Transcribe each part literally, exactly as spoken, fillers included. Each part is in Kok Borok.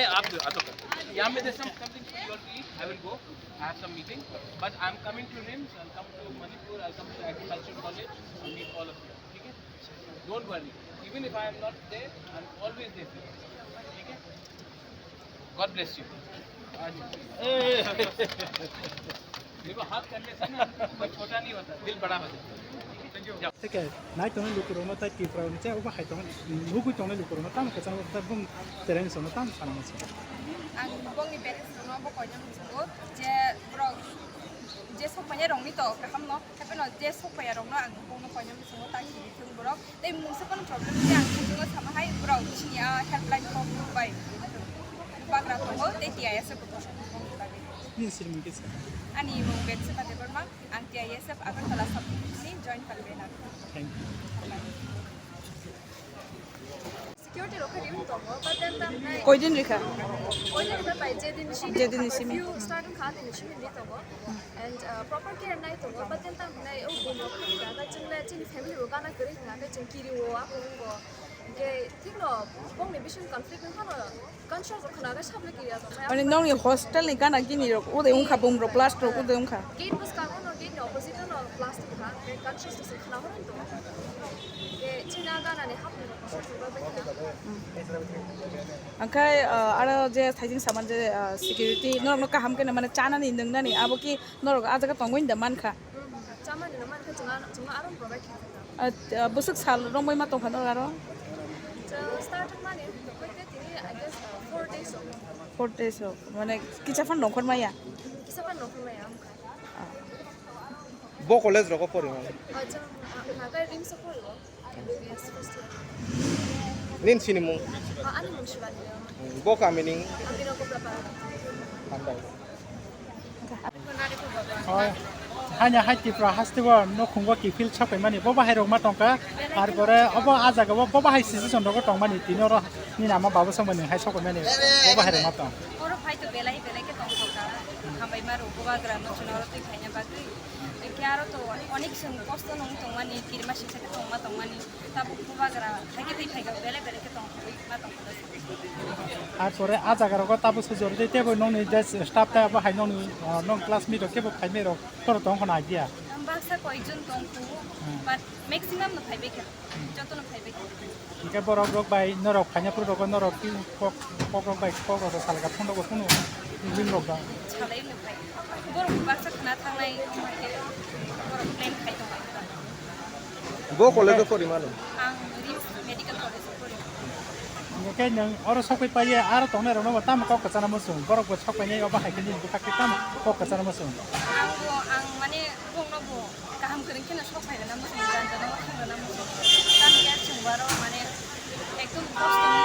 आप आ तो कर। यहाँ पे there's some something for you all to eat. I will go. I have some meeting. But I'm coming to RIMS. I'll come to Manipur. I'll come to Agriculture College. I'll meet all of you. ठीक है? Don't worry. Even if I am not there, I'm always there for you. ठीक है? God bless you. आज देखो, हाथ करने से ना कोई छोटा नहीं होता, दिल बड़ा हो जाता है। Thank you. Teke, nai tongnai lukurokno tai Tripura ni chai obo hai tong, nugui tongnai lukurokno tamo kwchangma kwchang bum tereng sono tamo sana masa. Ang bongni parents rokno bo koina muchungo je borok je sok manya rokni to kaham no, happy no je sok manya rokno ang bongno koina muchungo ta kiri thung borok. Tei mungsa kono problem khe ang thangwi sama hai borok chini a helpline kok bai bagra tongo tei T I S F bo kono bongni bagwi. Nini sir mung kisa? Ani mung Betsa Debbarma, ang T I S F Agartala sub ni joint convener. Thank you. Security rok khe rim tongo, but then tam nai. Koi din rikha? Koi din rikha bai, je din ni simi. Je din ni simi. Few start kha din ni simi ni tongo. And, uh, proper care nai tongo, but then tam nai o bumrok kha da, but chwng le chini family bo gana kwrwi hwnkha khe chwng kiri o, ako wng o. Hwnkhe thik no bongni bising conflict wng phano conscious rok khwna khe sabli kiri aswk. Mane nongni hostel ni gana gini rok udai wngkha, bumrok blast rok udai wngkha. Gate bwskango no, gate ni opposite no blast wngkha, hwnkhe conscious rok se khwna horo wng tongo. Hwnkhe chini gana ni hapni rok conscious rok bai kha. Hwnkhe, uh, aro je thaijing saman je, uh, security norok no kaham khe mane chanani nwngnani abo ki norok ah jaga tongwi da mankha. Chamani no mankha chwng, chwng aro provide kha. Ah, ah, bwswk sal romwi ma tongkha norok aro? Chwng start mani koite tini, I guess, uh, four days o. Four days o, mane kisa phan nongkhor maya? Kisa phan nongkhor maya, amkha. Bo college rogo pori mani? Ah, chwng, ah, naga RIMS o pori o. M B B S first year. Nin sini mung? Ah, ani mung Shivani. Hmm, bo kami ning? Abino Koplapara. Hambai. Oi, hanya hai Tripura haste bo nokhungo kiphil sapai mani, bo bahai rok ma tongka, ar pore obo ah jaga bo, bo bahai situation rogo tong mani, tini oro nini ama babu song mani hai sapai mani, bo bahai rok ma tong. Oro phai to belai belai khe tong tongka, hambai ma rok bo bagra no chuna oro twi khaina bagwi. Ekhe aro to onek song kosto nung tong mani, kirma siksa khe tong ma tong mani. Tabuk bubagra, haikhe twi phaikha, belai belai khe tong, ma tong. Ar pore ah jaga rogo tabuk sujor tei tebo nongni je staff tai abo hai nongni, ah, nong classmate rok kebo phaimai rok toro tong khna idea. Ang baksa koijon tong khu, hmm, but maximum no phaibai khe, hmm, joto no phaibai khe. Hingke borok rok bai norok phaina phuru rogo norok ki kok, kok rok bai kok rok salga phone rogo phone ring rok da. Salai no phai. Borok baksa khna thangnai, borok plan khai tong. Bo college o pori mano? Ang RIMS Medical College o pori. Hingke nwng oro sokoi paiye aro tongnai rokno bo tamo kok kwchana muchung. Borok bo sok painai obo hai khe nini bwkhak khe tamo kok kwchana muchung. Ang bo, ang mane bongno bo kaham kwrwng kheno sok phai rwna muchung, jan jana thang rwna muchung. Tamni yak chwng bo aro mane ekdom kosto wngwi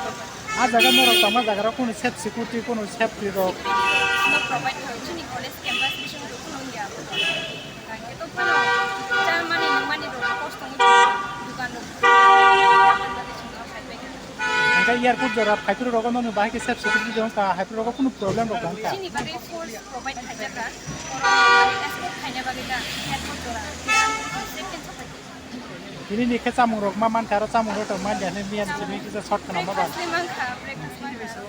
tongo. Ah jaga norok tongma jaga rok kunu safe security kunu safety rok. Security no provide khaio chini college campus bisingo kunu wngya. Hingke to phano chamani nungmani rok kosto wngwi tongo, dukan rok. Hingke airport jora phaiphuru rogo nokni bahai khe safe security dong kha, haiphuru rogo kunu problem rok tong kha. Chini bagwi force provide khaijak kha, oro escort khaina bagwi da airport jora. Second sophai. Tini ni khe chamung rok ma man kha, aro chamung rok tong man ya, hwnwi miya ni simi kisa short khna ma ba. Breakfast ni man kha, breakfast man kha.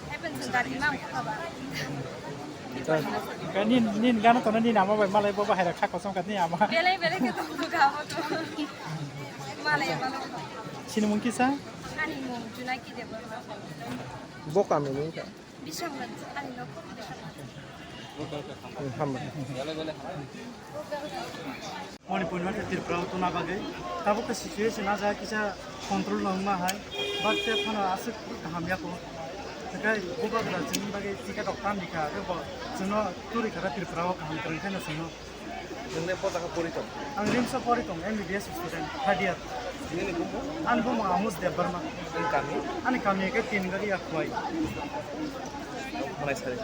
Happen chwng gari ma kha ba. Ka nin, nin gana tono nin ama bai malai bo bahai ra kha kosom ka ni ama. Belai belai khe tong kha abo to. Malai malai. Sini mung kisa? Ani mung Junaki Debbarma. Bo kami ni ka? Bisramganj, ani nok Bisramganj. Hmm, hambai. Manipur ni Tripura o tuna bagwi tabuk khe situation a jaga kisa control no wngma hai, but tei phano aswk kaham ya kho. Hwnkhe bubagra chini bagwi ticket rok tam rikha, hwnkhe bo chwngno turi kha Tripura o kaham kwrwng khe no chwngno. Nwng le bo jaga pori tong? Ang RIMS o pori tong, M B B S student, third year. Nini bumo? Ani bumo Amuj Debbarma. Nini kami? Ani kami khe Tinigari Akhwai. Malai sari.